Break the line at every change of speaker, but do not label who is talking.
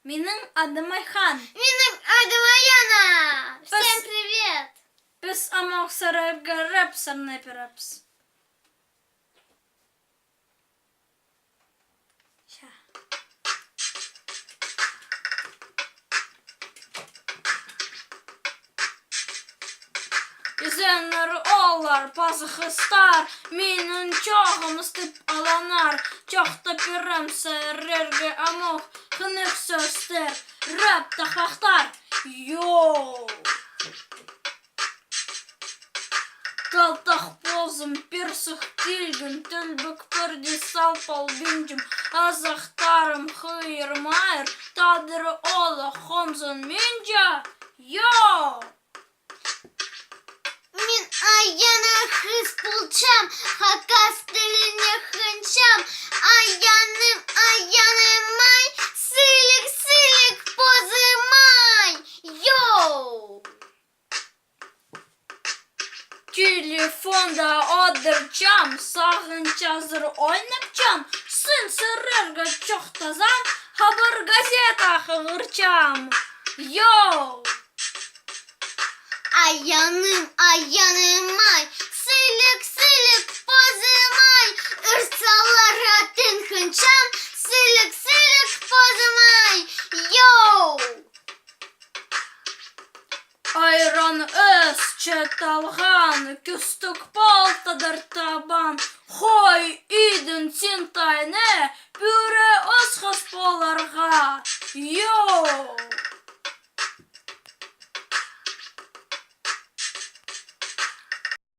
Минем адым Айхан.
Минем адым Аяна. Всем привет.
Без амок сарайга рэп сарнайперапс. Ща. Изеннер олар, пазыхыстар, минем чогым ыстып аланар, чохта пирем сэрерге амох, хынык сөстер, рэп тахахтар. Йоу! Талтах позым, персых килгін, түлбік пірде салпал бинджим, азахтарым хыйыр майыр, тадыры ола хомзан минджа. Йоу!
Мин Аяна хыс пулчам, хакас телене хынчам, Аяным, Аяным май, сылик, сылик, позымай. Йоу!
Телефонда одырчам, сагынчазыр ойнапчам, сын сырырга чохтазам, хабар газета хыгырчам. Йоу!
Аяным, Аяным май, сылик, сылик, позымай, Ырцалара тын хынчам, сылик, сылик, позымай. Йоу!
Айран өс четалган, күстүк палтадыр табан,